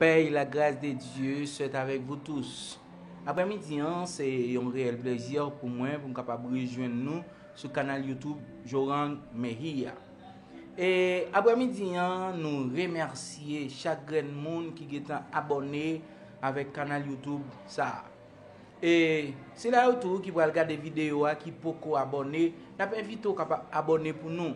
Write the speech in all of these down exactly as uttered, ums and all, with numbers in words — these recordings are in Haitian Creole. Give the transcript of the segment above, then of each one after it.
Paix et la grâce de Dieu soit avec vous tous. Aprèmidi an, se yon reyèl plezi pou mwen pou m kapab rejwenn nou sou kanal YouTube Jorang Mejia. E aprèmidi an, nou remèsye chak grenn moun ki gentan abòne avèk kanal YouTube sa a. E sila yo tou ki pral gade videyo a ki poko abòne, n ap envite w kapab abòne pou nou.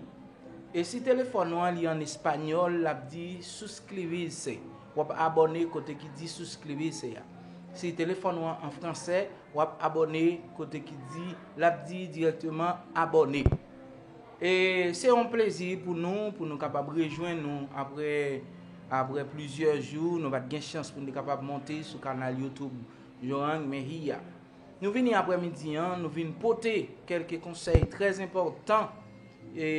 E si telefòn ou an li an espanyòl, l ap di suscribirse. W ap abòne kote ki di suscribirse a. Si telefòn ou an an fransè, w ap abòne kote ki di, l ap di dirèkteman abòne. E se yon plezi pou nou, pou nou kapab rejwenn nou apre, apre plizyè jou, nou pa t gen chans pou nou te kapab monte sou kanal YouTube Jorang Mejia. Nou vini aprèmidi an, nou vin pote kèlke konsèy trè enpòtan, e,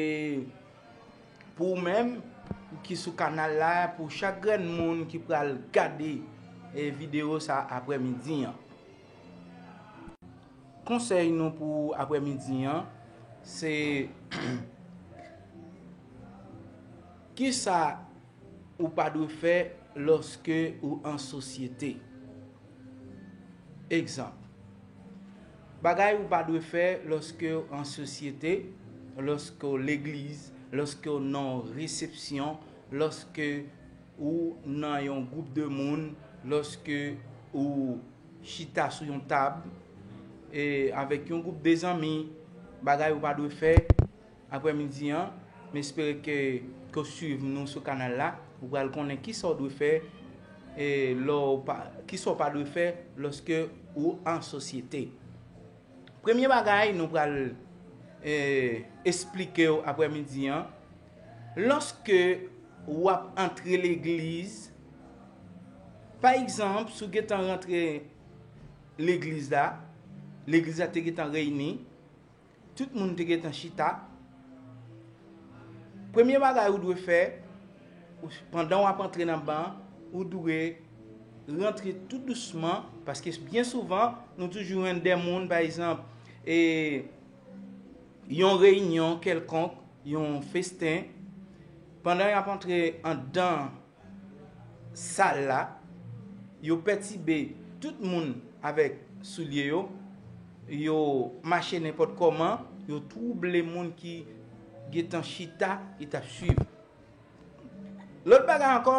pou ou menm ki sou kanal la, pou chak grenn moun ki pral gade, e, videyo sa aprèmidi an. Konsèy nou pou aprèmidi an, se kisa ou pa dwe fè lòske ou an sosyete. Egzanp, bagay ou pa dwe fè lòske w an sosyete, lòske w legliz, lòske w nan yon resepsyon, lòske ou nan yon gwoup de moun, lòske ou chita sou yon tab, e, avèk yon gwoup de zanmi, bagay ou pa dwe fè aprèmidi an. M espere ke, ke w swiv nou sou kanal la. Ou pral konnen kisa w dwe fè, e, lè w pa, kisa w pa dwe fè lòske ou an sosyete. Premye bagay nou pral, e, esplike w aprèmidi an, lòske w ap antre legliz, pa egzanp, si w gentan rantre legliz la, legliz la te gentan reyini, tout moun te gentan chita. Premye bagay ou dwe fè, ou, pandan w ap antre nan ban, ou dwe rantre tou dousman, paske byen souvan, nou toujou jwenn de moun, pa egzanp, e, yon reyinyon kèlkonk, yon festen, pandan y ap antre anndan sal la, yo pètibe tout moun avèk soulye yo, yo mache nenpòt kòman, yo twouble moun ki gentan chita, ki t ap swiv. Lòt bagay ankò,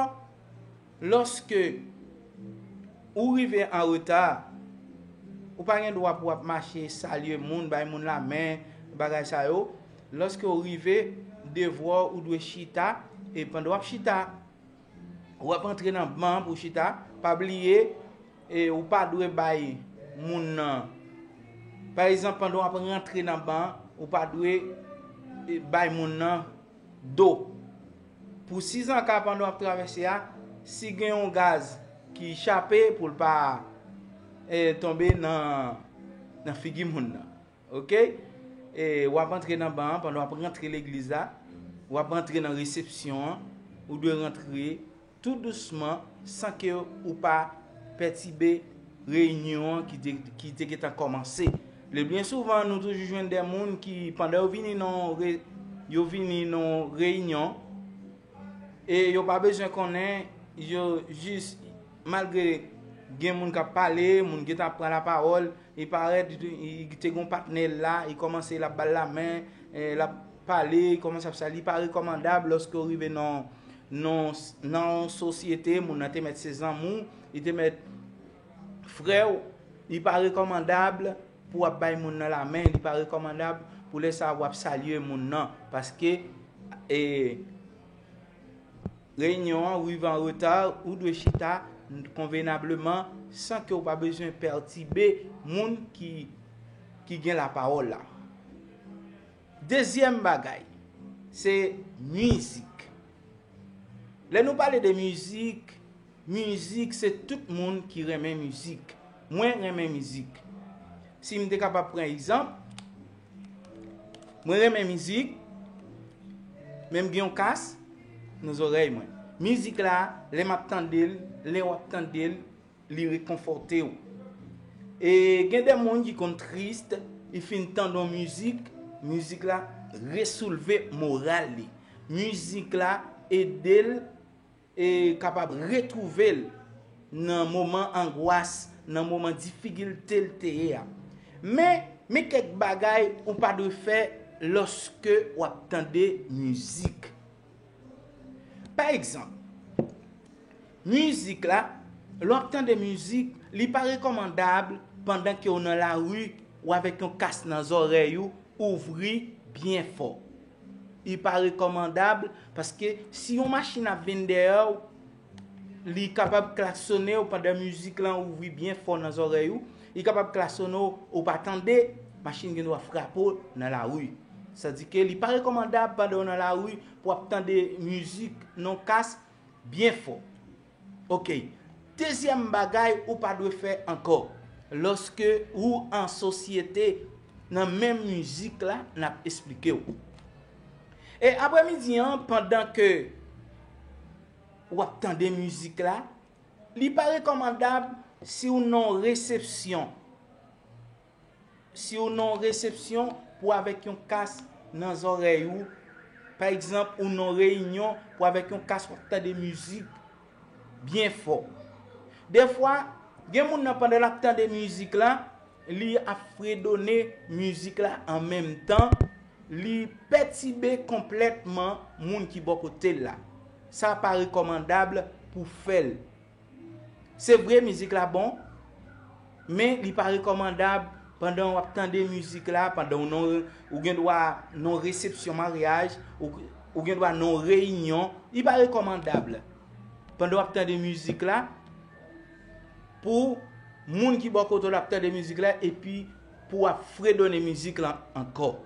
lòske ou rive an reta, ou pa gen dwa pou w ap mache salye moun, bay moun lamen, bagay sa yo. Lòske ou rive, devwa w, ou dwe chita, e pandan w ap chita, w ap antre nan ban pou w chita, pa bliye, e ou pa dwe bay moun nan. Pa egzanp, pandan w ap rantre nan ban, ou pa dwe, e, bay moun nan do. Pou sizanka pandan w ap travèse a, si gen yon gaz ki chape pou l pa, e, tonbe nan, nan figi moun nan. Oke? E, w ap antre nan ban an, pandan w ap rantre legliz la, w ap antre nan resepsyon an, ou dwe rantre tou dousman, san ke ou pa pètibe reyinyon an ki te, ki te gentan kòmanse. Le byen souvan, nou toujou jwenn de moun ki, pandan yo vini nan re-, yo vini nan reyinyon, e yo pa bezwen konnen, yo jis, malgre gen moun k ap pale, moun gentan ap pran lapawòl, li parèt, li, li te gen yon patnè l la, li kòmanse, l ap ba l lamen, e, l ap pale, li kòmanse ap sa, li pa rekòmandab lòske w rive nan, nan, nan yon sosyete, moun nan te mèt se zanmi w, li te mèt frè w, li pa rekòmandab pou w ap bay moun nan lamen, li pa rekòmandab pou lè sa a w ap salye moun nan, paske, e, reyinyon an rive an reta, ou dwe chita konvenableman san ke w pa bezwen pètibe moun ki, ki gen lapawòl la. Dezyèm bagay, se mizik. Lè nou pale de mizik, mizik se tout moun ki renmen mizik. Mwen renmen mizik. Si m te kapab pran egzanp, mwen renmen mizik, men m gen yon kas nan zòrèy mwen. Mizik la, lè m ap tande l, lè w ap tande l, li rekonfòte w. E gen de moun ki konn tris, li fin tande yon mizik, mizik la resoulve moral li. Mizik la ede l e kapab retwouve l nan moman angwas, nan moman difikilte l te ye a. Men, men kèk bagay ou pa dwe fè lòske w ap tande mizik. Pa egzanp, mizik la, lè w ap tande mizik, li pa rekòmandab pandan ke w nan lari, ou avèk yon kas nan zòrèy ou, ouvri byen fò. Li pa rekòmandab, paske si yon machin ap vin dèyè w, li kapab klasonnen w pandan mizik lan ouvri byen fò nan zòrèy ou. Li kapab klasonnen w, ou pa tande, machin gen dwa frape w nan lari. Sètadi ke li pa rekòmandab pandan w nan lari pou w ap tande mizik nan kas byen fò. Oke. Dezyèm bagay ou pa dwe fè ankò, lòske ou an sosyete, nan menm mizik la n ap esplike w. E aprèmidi an, pandan ke w ap tande mizik la, li pa rekòmandab si w nan yon resepsyon. Si w nan yon resepsyon pou avèk yon kas nan zòrèy ou, pa egzanp, ou nan yon reyinyon pou avèk yon kas w ap tande mizik byen fò. Defwa, gen moun nan pandan l ap tande mizik la, li ap fredone mizik la an menm tan, li pètibe konplètman moun ki bò kote l la. Sa pa rekòmandab pou fè l. Se vre, mizik la bon, men li pa rekòmandab pandan w ap tande mizik la, pandan w nan, ou gen dwa nan resepsyon maryaj, ou, ou gen dwa nan reyinyon, li pa rekòmandab pandan w ap tande mizik la, pou moun ki bò kote w ap tande mizik la, epi pou w ap fredone mizik la ankò.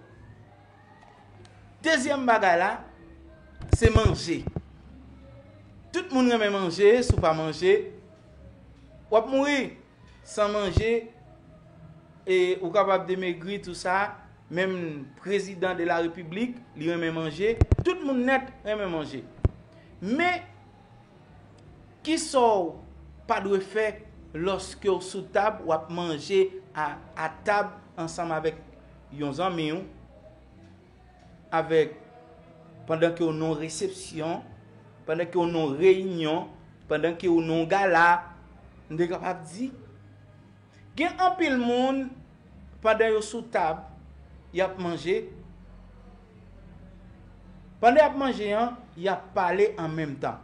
Dezyèm bagay la, se manje. Tout moun renmen manje, si w pa manje, w ap mouri. San manje, e ou kapab demegri, tou sa, menm prezidan de la repiblik, li renmen manje. Tout moun nèt renmen manje. Men, kisa w pa dwe fè lòske w sou tab, w ap manje a, a tab ansanm avèk yon zanmi w, avèk, pandan ke w nan resepsyon, pandan ke w nan reyinyon, pandan ke w nan gala, m te kapab di, gen anpil moun, pandan yo sou tab, y ap manje. Pandan y ap manje an, y ap pale an menm tan.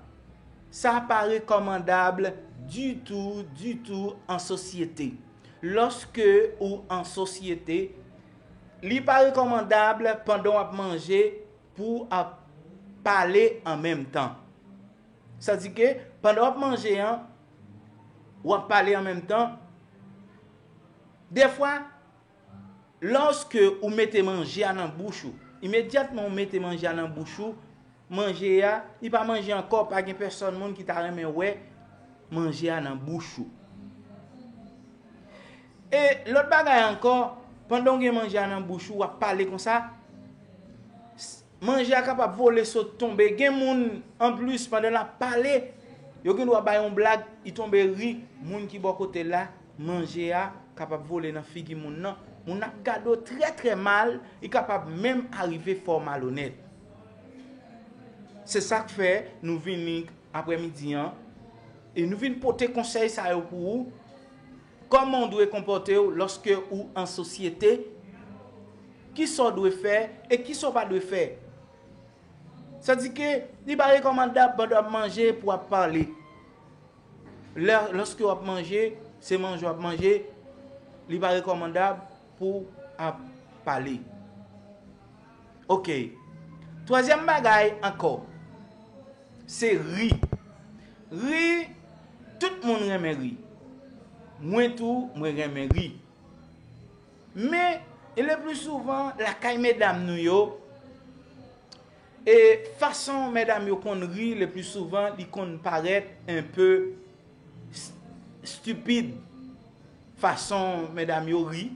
Sa pa rekòmandab ditou, ditou an sosyete. Lòske ou an sosyete, li pa rekòmandab pandan w ap manje pou w ap pale an menm tan. Sètadi ke pandan w ap manje an, w ap pale an menm tan. Defwa, lòske ou mete manje a nan bouch ou, imedyatman ou mete manje a nan bouch ou, manje a, li pa manje ankò, pa gen pèsòn moun ki ta renmen wè manje a nan bouch ou. E lòt bagay ankò, pandan w gen manje a nan bouch ou, w ap pale konsa, s-, manje a kapab vole sot tonbe. Gen moun, anplis, pandan l ap pale, yo gen dwa bay yon blag, li tonbe ri, moun ki bò kote l la, manje a kapab vole nan figi moun nan. Moun nan ap gade w trè, trè mal, li kapab menm arive fè w malonèt. Se sa k fè nou vini aprèmidi an, e nou vin pote konsèy sa yo pou ou, kòman w dwe konpòte w lòske ou an sosyete, kisa w dwe fè e kisa w pa dwe fè. Sètadi ke li pa rekòmandab pandan w ap manje pou w ap pale. Lè, lòske w ap manje, se manje w ap manje, li pa rekòmandab pou w ap pale. Oke. Twazyèm bagay ankò, se ri. Ri, tout moun renmen ri. Mwen tou, mwen renmen ri. Men, e le pli souvan, lakay medam nou yo, e fason medam yo konn ri, le pli souvan, li konn parèt un peu s-, stupid. Fason medam yo ri,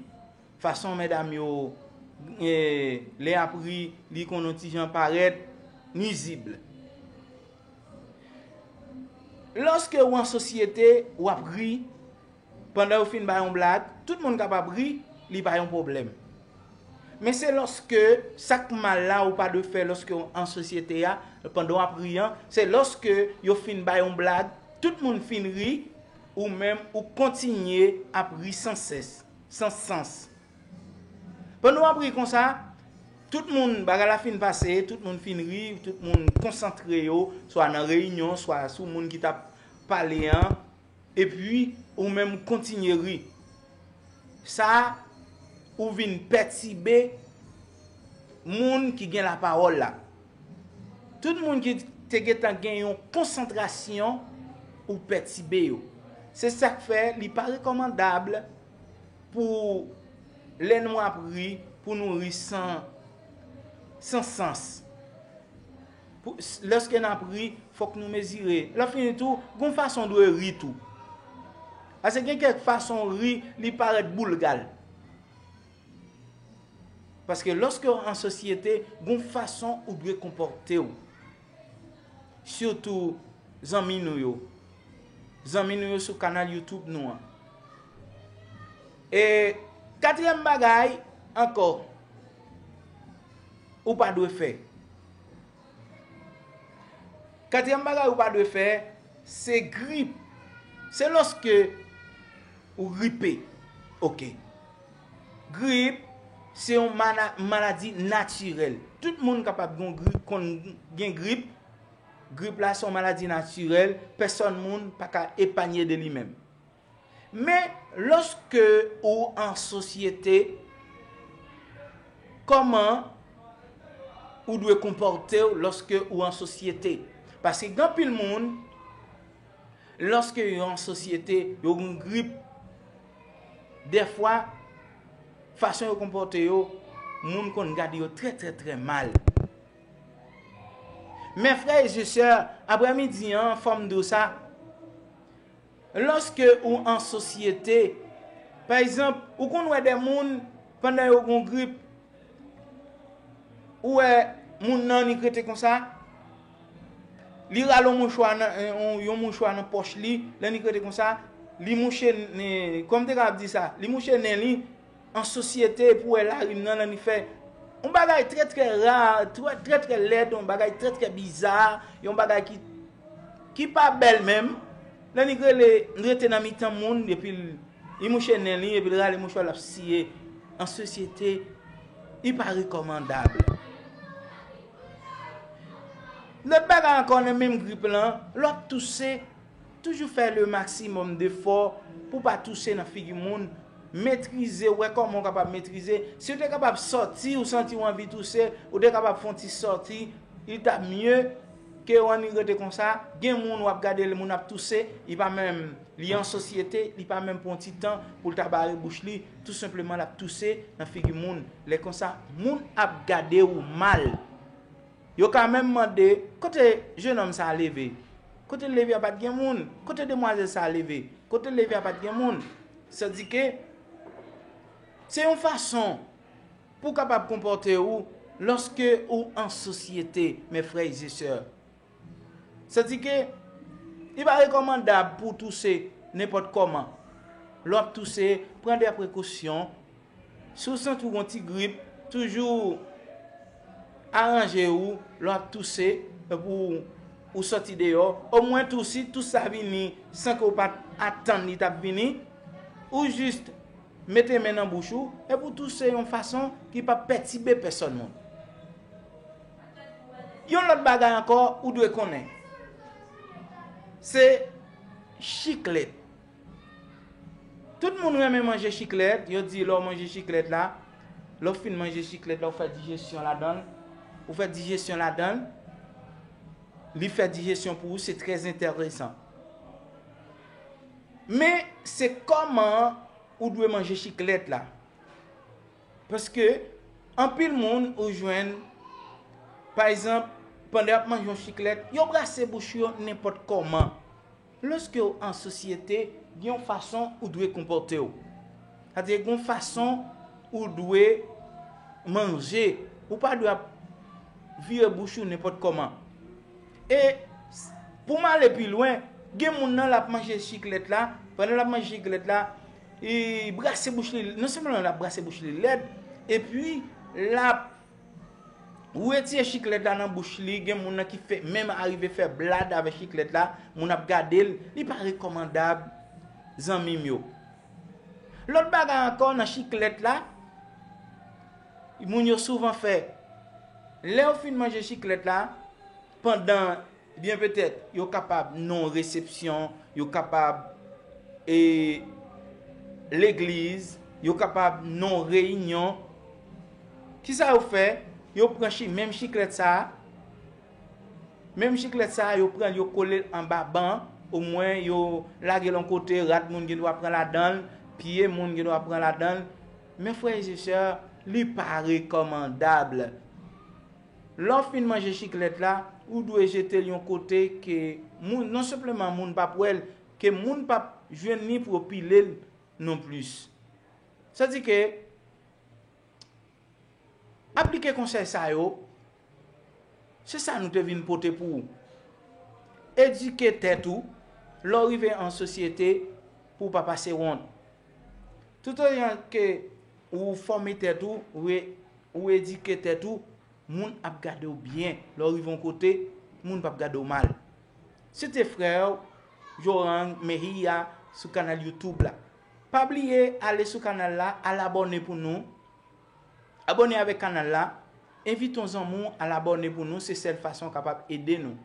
fason medam yo, e, lè y ap ri, li konn yon ti jan parèt nwizib. Lòske ou an sosyete, w ap ri, pandan yo fin bay yon blag, tout moun kapab ri, li pa yon pwoblèm. Men se lòske sa k mal la ou pa dwe fè lòske w an sosyete a, pandan w ap ri an, se lòske yo fin bay yon blag, tout moun fin ri, ou menm ou kontinye ap ri san sès, san sans. Pandan w ap ri konsa, tout moun, bagay la fin pase, tout moun fin ri, tout moun konsantre yo, swa nan reyinyon, swa sou moun ki t ap pale an, epi ou menm kontinye ri. Sa, ou vin pètibe moun ki gen lapawòl la. Tout moun ki te gentan gen yon konsantrasyon, ou pètibe yo. Se sa k fè li pa rekòmandab pou lè nou ap ri, pou nou ri san, san sans. Pou, lòske n ap ri, fòk nou mezire. Lè fini tou, gon fason w dwe ri tou. Paske gen kèk fason w ri, li parèt boulgal. Paske lòske w an sosyete, gon fason ou dwe konpòte w. Sitou zanmi nou yo. Zanmi nou yo sou kanal YouTube nou an. E katriyèm bagay ankò, ou pa dwe fè. Katriyèm bagay ou pa dwe fè, se grip. Se lòske ou gripe. Oke. Grip, se yon mana-, maladi natirèl. Tout moun kapab gen grip, konn gen grip. Grip la se yon maladi natirèl. Pèsòn moun pa ka epanye de li menm. Men, lòske ou an sosyete, kòman ou dwe konpòte w lòske ou an sosyete? Paske gen anpil moun, lòske yo an sosyete, yo gen grip, dèfwa, fason yo konpòte yo, moun konn gade yo trè, trè, trè mal. Men frè e sè, aprèmidi an, fò m di w sa, lòske ou an sosyete, pa egzanp, ou konn wè de moun, pandan yo gon grip, ou wè moun nan li rete konsa, li rale yon mouchwa nan, yon, yon mouchwa nan pòch li, lè li rete konsa, li mouche, kòm te ka ap di sa, li mouche nen li, an sosyete, pou wè larim nan, lè li fè yon bagay trè, trè ra, trè, trè, trè lèd, yon bagay trè, trè biza, yon bagay ki, ki pa bèl menm. Lè li rele, rete nan mitan moun, epi l, li mouche nen li, epi l rale mouchwa, l ap siye. An sosyete, li pa rekòmandab. Lòt bagay ankò, nan menm grip lan, lè w ap touse, toujou fè le maximum d'effort pou pa touse nan figi moun. Metrize, wè kòman w kapab metrize. Si w te kapab sòti, ou santi w anvi touse, ou te kapab fè yon ti sòti, li t ap mye ke w annik rete konsa. Gen moun w ap gade l, moun ap touse, li pa menm, li an sosyete, li pa menm pran yon ti tan pou l ta bare bouch li, tou senpleman l ap touse nan figi moun. Lè konsa, moun ap gade w mal. Yo ka menm mande, kote jenòm sa a leve? Kote l leve a pa t gen moun? Kote demwazèl sa a leve? Kote l leve a pa t gen moun? Sèdike, se yon fason pou w kapab konpòte w lòske ou an sosyete, mes frères et sœurs. Sèdike, li pa rekòmandab pou w touse nenpòt kòman. Lè w ap touse, pran de prekosyon. Si w santi w gon ti grip, toujou aranje w lè w ap touse, pou ou sòti deyò. Omwen tou, si tous sa vini san ke w pa t atann li t ap vini, ou jis mete men nan bouch ou, epi w touse yon fason ki p ap pètibe pèsòn moun. Yon lòt bagay ankò, ou dwe konnen. Se chiklèt. Tout moun renmen manje chiklèt, yo di lè w manje chiklèt la, lè w fin manje chiklèt la, ou fè dijesyon ladan l, ou fè dijesyon ladan l, li fè dijesyon pou ou, se trè enteresan. Men, se kòman ou dwe manje chiklèt la. Paske, anpil moun ou jwenn, pa egzanp, pandan y ap manje yon chiklèt, yo brase bouch yo nenpòt kòman. Lòske w an sosyete, gen yon fason ou dwe konpòte w. Sa vle di, gen yon fason ou dwe manje. Ou pa dwe ap vire bouch ou nenpòt kòman. E s-, pou m ale pi lwen, gen moun nan l ap manje chiklèt la, pandan l ap manje chiklèt la, li brase bouch li, non sèlman l ap brase bouch li lèd, epi l ap retire chiklèt la nan bouch li, gen moun nan ki fè, menm arive fè blad avèk chiklèt la, moun ap gade l, li pa rekòmandab, zanmi m yo. Lòt bagay ankò nan chiklèt la, moun yo souvan fè, lè yo fin manje chiklèt la, pandan, byen petèt, yo kapab nan resepsyon, yo kapab e legliz, yo kapab nan reyinyon. Kisa yo fè? Yo pran chi, menm chiklèt sa a, menm chiklèt sa a, yo pran l, yo kole l anba ban, omwen yo lage l yon kote, rat moun gen dwa pran ladan l, pye moun gen dwa pran ladan l. Men frè e sè, li pa rekòmandab. Lè w fin manje chiklèt la, ou dwe jete l yon kote ke moun, non senpleman moun p ap wè l, ke moun p ap jwenn li pou yo pile l non plis. Sa di ke aplike konsèy sa yo, se sa nou te vin pote pou ou. Edike tèt ou, lè w rive an sosyete, pou w pa pase wont. Toutotan ke ou fòme tèt ou, ou e-, ou edike tèt ou, moun ap gade w byen. Lè w rive yon kote, moun p ap gade w mal. Se te frè w, Jorang Mejia, sou kanal YouTube la. Pa bliye ale sou kanal la, al abòne pou nou. Abòne avèk kanal la, envite yon zanmi w al abòne pou nou, se sèl fason w kapab ede nou.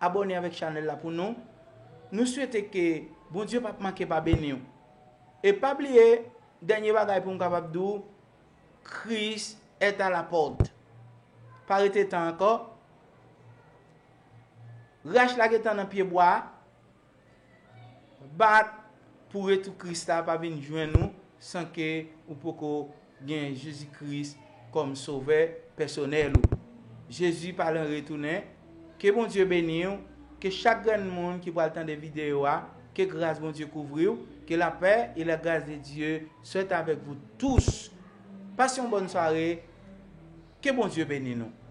Abòne avèk chanèl la pou nou. Nou swete ke Bondye p ap manke pa beni w. E pa bliye, dènye bagay pou m kapab di w, Christ est à la porte. Pa rete tan ankò. Rach la gentan nan pye bwa a. Bat pou retou Kris la pa vin jwenn ou san ke ou poko gen Jezi Kris kòm sovè pèsonèl ou. Jezi pa lwen retounen. Ke Bondye beni w. Ke chak grenn moun ki pral tande videyo a, ke gras Bondye kouvri w. Que la paix et la grâce de Dieu soient avec vous tous. Pase yon bòn sware. Ke Bondye beni nou.